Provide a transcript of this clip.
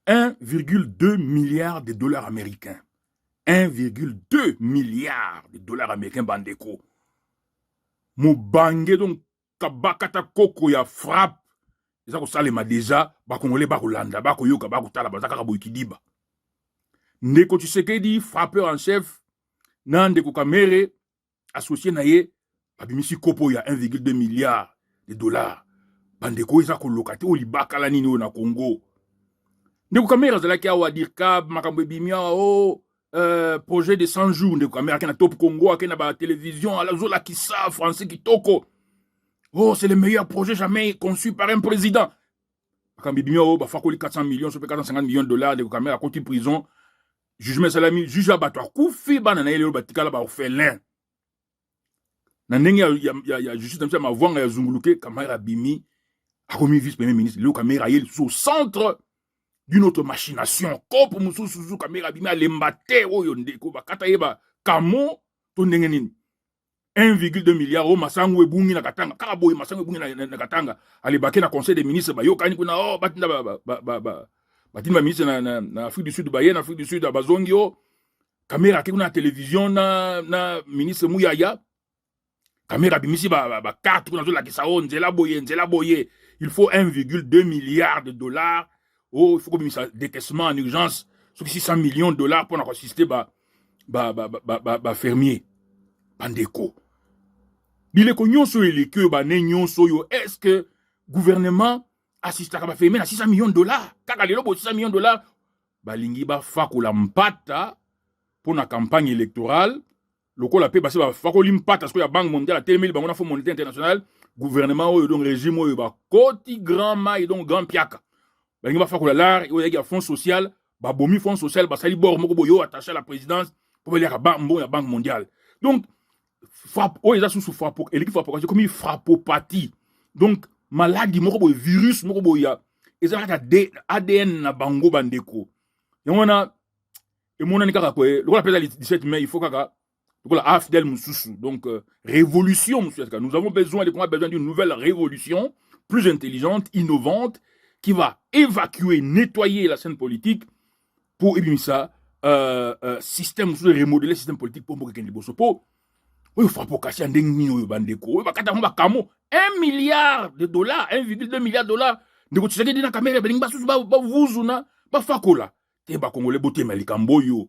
1,2 milliard de dollars américains, 1,2 milliard de dollars américains, bandeko. Mobange, donc kabakata koko ya frappe eza kosalema déjà. Bakongole bakolanda, bakoyoka, bakotala, baza kaka boye kidiba. Ndeko Tshisekedi, frappeur en chef, na ndeko Kamerhe, associé na ye, babimisi kopo ya 1,2 milliard de dollars. Bandeko, oyo eza koloka te. Oyo libakala nini oyo na Congo? Ndeko Kamerhe azalaki awa, dircab, makambo ebimi awa o projet de 100 jours. Ndeko Kamerhe ake na Top Congo, ake na batélévision, azolakisa français kitoko: "Oh, c'est le meilleur projet jamais conçu par un président." Makambo ebimi oyo bafakoli 400 millions so mpe 450 millions de dollars. Ndeko Kamerhe akoti prison, jugement esalami, juge ya bato akufi, bana na ye lelo batikala baorphelin na ndenge ya justice na biso ya mavwanga ya zunguluke. Kamerhe abimi, akomi vice premier ministre. Lelo Kamerhe aye lisusu au centre d'une autre machination, kope mosusu susu. Kamerhe abimi, alemba te. Oyo ndeko bakata ye bakamo to ndenge nini? 1,2 milliard oyo masango ebungi na Katanga, kaka boye masango ebungi na Katanga. Alebake na conseil des ministres, bayokani kuna o batinda batindi baministre na Afrique du Sud, baye na Afrique du Sud, bazongi o Kamerhe ake kuna na télévision na ministre Muyaya. Kamerhe abimisi bacarte kuna, azolakisa o nzela boye, nzela boye, il faut 1,2 milliard de dollars. Oh, il faut kobimisa décaissement en urgence soki 600 millions de dollars mpona koassister bafermier. Bandeko, bileko nyonso oyo eleki, oyo bane nyonso oyo, est ce que gouvernement assistaka bafermier na 600 millions de dollars? Kaka lelo boye 600 millions de dollars, balingi bafakola mpata mpo na campagne électorale. Lokola mpe basi bafakoli mpata sikoyo ya Banque mondiale, atelemeli bango na Fonds monétaire international. Gouvernement oyo, donc régime oyo, bakoti grand mai, donc grand piaka. Balingi bafakola lar oyo eyaki ya fonds social, babomi fonds social, basali bord moko boye oyo attaché à la présidence mpo baliaka mbongo ya Banque mondiale. Donc frappe oyo eza susu frappe, eleki frappe, ekomi frappopathie. Donc maladi moko boye, virus moko boye ya eza na kati ya ADN na bango. Bandeko, yango wana emonani kaka koye lokola mpe eza 17 mai, il faut kaka lokola AFDL mosusu, donc révolution mosusu. Nous avons besoin, les Congolais besoin d'une nouvelle révolution plus intelligente, innovante, qui va évacuer, nettoyer la scène politique pour ebimisa système mosusu, remodeler système politique mpo mboka ekende liboso. Mpo oyo frappocratie ya ndenge nini oyo, bandeko? Oyo bakata yango bakamo 1 milliard de dollars, 1,2 milliard de dollars. Ndeko Tshisekedi na Kamerhe balingi basusu bavuzuna, bafakola te. Bakongole, botema likambo oyo.